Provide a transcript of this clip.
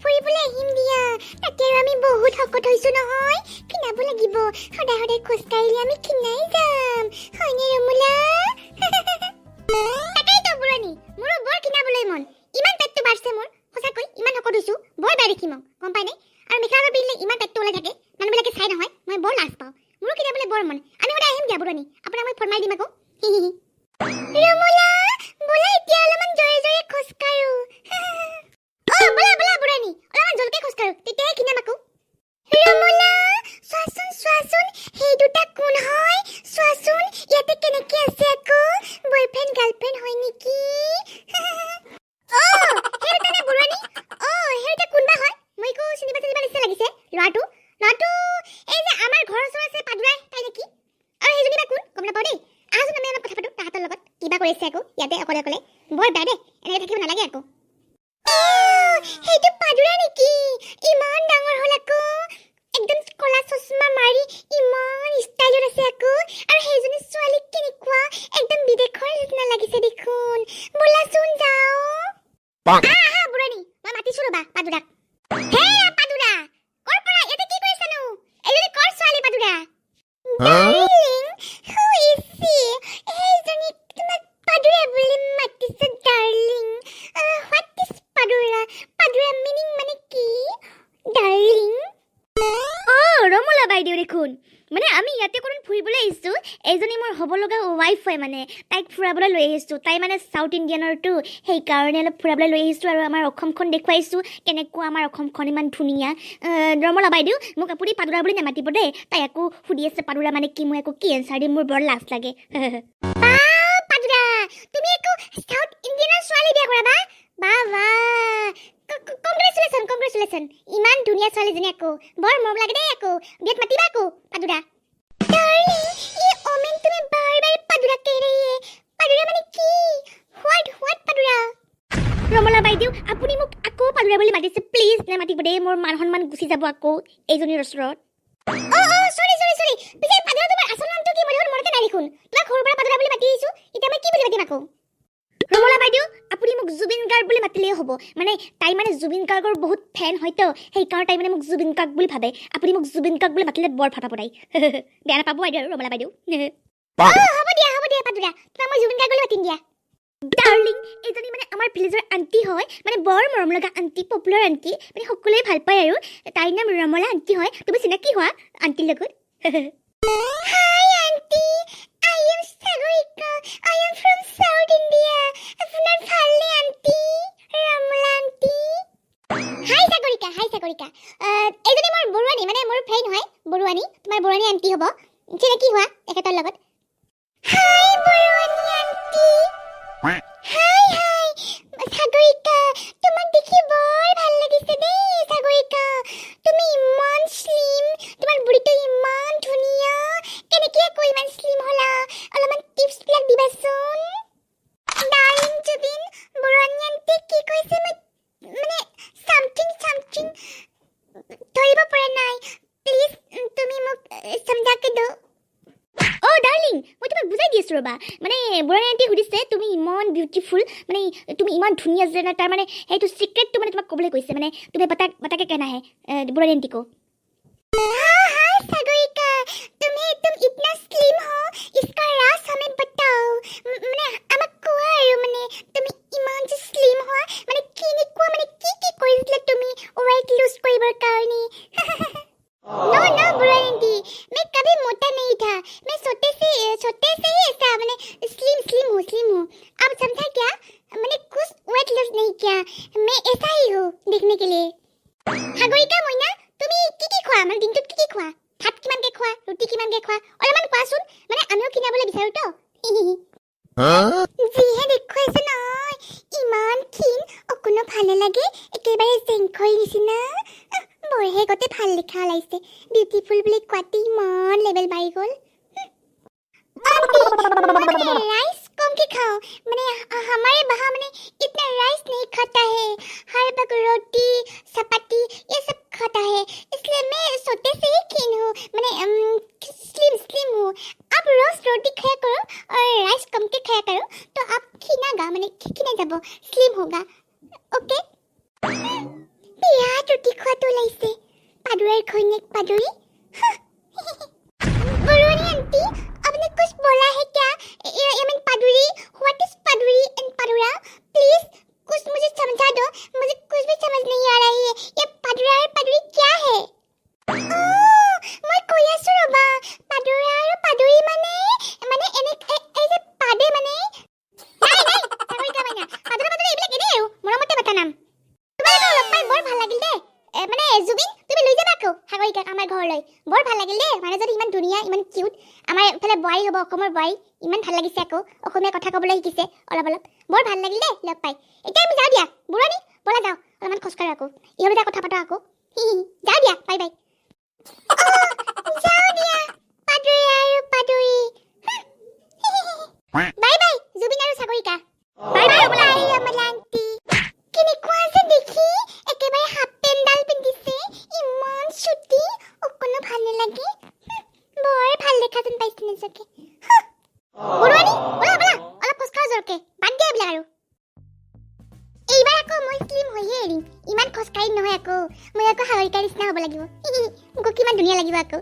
ফুৰিবলৈ আহিম দিয়া। তাতে আৰু আমি বহুত শকত হৈছো নহয়, ক্ষীণাব লাগিব। সদায় সদায় খোজকাঢ়িলে আমি ক্ষীণাই যাম, হয়নে ৰমলা? তাকেইতো বুঢ়ানী, মোৰো বৰ ক্ষীণাবলৈ মন। ইমান পেটটো বাঢ়ছে মোৰ, সঁচাকৈ ইমান শকত হৈছো, বৰ বেয়া দেখি মোক, গম পাইনে? আৰু মেখেলা চাদৰ পিন্ধিলে ইমান পেটটো ওলাই থাকে, মানুহবিলাকে চাই নহয়, মই বৰ লাজ পাওঁ। মোৰো ক্ষীণাবলৈ বৰ মন। আমি সদায় আহিম দিয়া বুঢ়ানী, আপোনাক মই ফোন মাৰি দিম আকৌ। ৰমলা, ব'লা এতিয়া অলপমান জোৰে জোৰে খোজকাঢ়ো। অ ব'লা ব'লা বুঢ়ানী, অলপমান জোৰকে খোজকাঢ়ো, তেতিয়াহে ক্ষীণাম আকৌ। ৰমলা, চোৱাচোন চোৱাচোন, সেই দুটা কোন হয় চোৱাচোন। ইয়াতে কেনেকে আছে আকৌ? বয়ফ্ৰেণ্ড গাৰ্লফ্ৰেণ্ড হয় নেকি? অ সেই দুটা নে বুঢ়ানী? অ সেই দুটা কোনবা হয়, মই একো চিনি পাই চিনি পাই নিচিনা লাগিছে। ল'ৰাটো এই যে আমাৰ ঘৰৰ ওচৰত আছে পাদুৰাই, তাই নেকি? আৰু সেইজনী বা কোন গম নাপাওঁ দেই। আহাচোন, আমি অলপ কথা পাতোঁ তাহাঁতৰ লগত। কিবা কৰিছে আকৌ ইয়াতে অকলে অকলে? বৰ বেয়া দেই, এনেকে থাকিব নালাগে আকৌ। সেইটো পাদুৰা নেকি? ইমান ডাঙৰ হ'ল আকৌ, একদম ক'লা চশমা মাৰি ইমান ষ্টাইলত আছে আকৌ। আৰু সেইজনী ছোৱালী কেনেকুৱা, একদম বিদেশৰ নিচিনা লাগিছে দেখোন। ব'লাচোন যাওঁ। আহা আহা বুঢ়ানী, মই মাতিছো ৰ'বা পাদুৰাক। হে পাদুৰা, ক'ৰ পৰা ইয়াতে কি কৰিছানো? এইজনী কৰ ছোৱালী পাদুৰা? Darling, who is she? সেইজনী তোমাক পাদুৰা বুলি মাতিছে darling. What is Padura? Padura meaning মানে কি ডাৰ্লিং? অ ৰমলা বাইদেউ দেখোন। মানে আমি ইয়াতে অকণমান ফুৰিবলৈ আহিছোঁ। এইজনী মোৰ হ'ব লগা ৱাইফ হয়, মানে তাইক ফুৰাবলৈ লৈ আহিছোঁ। তাই মানে চাউথ ইণ্ডিয়ানৰতো, সেইকাৰণে অলপ ফুৰাবলৈ লৈ আহিছোঁ আৰু আমাৰ অসমখন দেখুৱাইছোঁ, কেনেকুৱা আমাৰ অসমখন ইমান ধুনীয়া। ৰমলা বাইদেউ, মোক আপুনি পাদুৰা বুলি নামাতিব দেই। তাই আকৌ সুধি আছে পাদুৰা মানে কি। মই আকৌ কি এনচাৰ দিম, মোৰ বৰ লাজ লাগে। বা পাদুৰা, তুমি একো চাউথ ইণ্ডিয়ানৰ ছোৱালী বিয়া কৰাবা? বা বা, কংগ্ৰেচুলেশ্যন কংগ্ৰেচুলেশ্যন। ইমান ধুনীয়া ছোৱালীজনী আকৌ, বৰ মৰম লাগে দেই। আকৌ বিয়াত মাতিবা আকৌ পাদুৰা। ডাৰ্লিং, ये ओमेन तुम्हें बार बार पादुरा कह रही है। पादुरा মানে কি? What what Padura? Ramla বাইদেউ, আপুনি মোক আকৌ পাদুৰা বুলি মাতিছে। প্লিজ নামাতিব দেই, মোৰ মান সন্মান গুচি যাব আকৌ এইজনীৰ ওচৰত। অ অ চৰি চৰি চৰি। পিছে পাদুৰা, তোমাৰ আচল নামটো কি? মই দেখোন মনতে নাই দেখোন। তোমাক সৰুৰ পৰা পাদুৰা বুলি মাতি আহিছো, এতিয়া মই কি বুলি মাতিম আকৌ? ৰমলা বাইদেউ, আপুনি মোক জুবিন গাৰ্গ বুলি মাতিলেই হ'ব। মানে তাই মানে জুবিন গাৰ্গৰ বহুত ফেন হয়তো, সেইকাৰণে তাই মানে মোক জুবিন গাৰ্গ বুলি ভাবে। আপুনি মোক জুবিন গাৰ্গ বুলি মাতিলে বৰ ভাল পাব তাই। বেয়া নাপাব বাইদেউ আৰু ৰমলা বাইদেউ। অ হ'ব দিয়া, হ'ব দিয়া পাদুৰা, তোমাক মই জুবিন গাৰ্গ বুলি মাতিম দিয়া। ডাৰ্লিং, এইজনী মানে আমাৰ ভিলেজৰ আণ্টি হয়, মানে বৰ মৰম লগা আণ্টি, পপুলাৰ আণ্টি, মানে সকলোৱে ভাল পায়। আৰু তাইৰ নাম ৰমলা আণ্টি হয়। তুমি চিনাকি হোৱা আণ্টিৰ লগত। Hi aunty, I am Sagarika. I am from South India. আপোনাৰ ভালনে আণ্টি? ৰমলা আণ্টি। হাই সাগৰিকা, হাই সাগৰিকা। এইজনী মোৰ বৰুৱানী, মানে মোৰ ফ্ৰেণ্ড হয় বৰুৱানী। তোমাৰ বৰুৱানী আণ্টি হ'ব, চিনাকি হোৱা তেখেতৰ লগত। হাই বৰুৱানী আণ্টি। হাই হাই সাগৰিকা, তোমাক দেখি বৰ ভাল লাগিছে দেই সাগৰিকা। তুমি ইমান শ্লিম, তোমাৰ বডিটো ইমান ধুনীয়া। কেনেকে আকৌ ইমান শ্লিম হলা? অলপমান টিপছ বিলাক দিবাচোন। ডাৰ্লিং জুবিন, বৰুৱানী আণ্টি কি কৈছে মই মানে চামথিং চামথিং ধৰিব পৰা নাই। প্লিজ তুমি মোক समझा के दो। অ' ডাৰ্লিং, মই তোমাক বুজাই দি আছোঁ ৰ'বা। মানে বৰুৱানী আণ্টি সুধিছে, তুমি ইমান বিউটিফুল, মানে তুমি ইমান ধুনীয়া যে, তাৰ মানে সেইটো চিক্ৰেটটো মানে তোমাক ক'বলৈ কৈছে। মানে তুমি बता बता के कहना है বৰুৱানী আণ্টি को। हाँ हाँ सागरिका, तुम्हें तुम इतना स्लिम हो, इसका राज हमें बताओ। মানে আমাক কোৱা আৰু, মানে তুমি ইমান যে স্লিম হোৱা, মানে কেনেকুৱা, মানে কি কি কৰিছিলা তুমি ৱেইট লুজ কৰিবৰ কাৰণে? नो नो बुरा आंटी, मैं कभी मोटा नहीं था। मैं छोटे से ही ऐसा मैंने स्लिम स्लिम हूँ, स्लिम हूँ। आप समझा क्या? मैंने कुछ वेट लॉस नहीं किया, मैं ऐसा ही हूँ देखने के लिए। সাগৰিকা মইনা, তুমি কি কি খোৱা? মানে দিনটোত কি কি খোৱা? ভাত কিমানকে খোৱা, ৰুটি কিমানকে খোৱা, অলপমান কোৱাচোন। মানে আমিও ক্ষীণাবলৈ বিচাৰো তো। যিহে দেখুৱাইছে নহয়, ইমান ক্ষীণ, অকণো ভাল নালাগে, একেবাৰে জেংখৰি নিচিনা। বৰহে গতে ভাল লিখা ওলাইছে। বিউটিফুল বুলি কোৱাতে ইমান লেভেল বাঢ়ি গ'ল। राइस कम के खाओ। मैंने हमारे वहाँ मैंने इतना राइस नहीं खाता है, हर वक्त रोटी चपाती ये सब खाता है, इसलिए मैं छोटे से ही क्षीण हूँ, मैंने स्लिम स्लिम हूँ। आप रोज रोटी खाया करो और राइस कम के खाया करो, तो आप ক্ষীণাगा, মানে ক্ষীণাই যাব, स्लिम होगा। ओके। বিৰাট ৰুটি খোৱাটো ওলাইছে। পাদুৰাৰ ঘৈণীয়েক পাদুৰী। বৰুৱানী আন্টি, आपने कुछ बोला है क्या? I mean पादुरी, what is पादुरी एंड पादुरा? प्लीज कुछ मुझे समझा दो, मुझे कुछ भी समझ नहीं आ रही है। ये पादुरा और पादुरी क्या है? অ', মই কৈ আছো ৰ'বা। পাদুৰা আৰু পাদুৰী মানে মানে এনে এই যে পাদে মানে নাই নাই, সাগৰিকা মাইনা, পাদুৰা পাদুৰী এইবিলাক এনেই আৰু মৰমতে মাতা নাম। তোমালোকক লগ পাই বৰ ভাল লাগিল দেই। মানে জুবিন, তুমি লৈ যাবা আকৌ সাগৰিকাক আমাৰ ঘৰলৈ। বৰ ভাল লাগিল দেই। মানুহজনী ইমান ধুনীয়া, ইমান কিউট। আমাৰ এইফালে বোৱাৰী হ'ব, অসমৰ বোৱাৰী। ইমান ভাল লাগিছে আকৌ, অসমীয়া কথা ক'বলৈ শিকিছে অলপ অলপ। বৰ ভাল লাগিল দেই লগ পাই। এতিয়া আমি যাওঁ দিয়া। বুঢ়ানী, ব'লা যাওঁ, অলপমান খোজকাঢ়ো আকৌ, ইহঁতে কথা পাতো আকৌ। যাওঁ দিয়া, বাই বাই। যাওঁ দিয়া, পাদুৰী আৰু পাদুৰী। বাই বাই জুবিন আৰু সাগৰিকা। বাই বাই ৰমলা বাই আন্টি। ৰমলা আন্টি। কেনেকুৱা যে দেখি, একেবাৰে হাফ পেণ্টডাল পিন্ধিছে, ইমান চুটি, অকণো ভাল নালাগে। বৰ ভাল দেখা যেন পাইছে নিজকে। বৰুৱানী, ব'লা ব'লা, অলপ খোজকাঢ়ো জোৰকে। বাদ দিয়া এইবিলাক আৰু। এইবাৰ আকৌ মই শ্লিম হৈয়ে এৰিম। ইমান খোজকাঢ়িম নহয় আকৌ। মই আকৌ সাগৰিকাৰ নিচিনা হ'ব লাগিব। মোকো কিমান ধুনীয়া লাগিব আকৌ।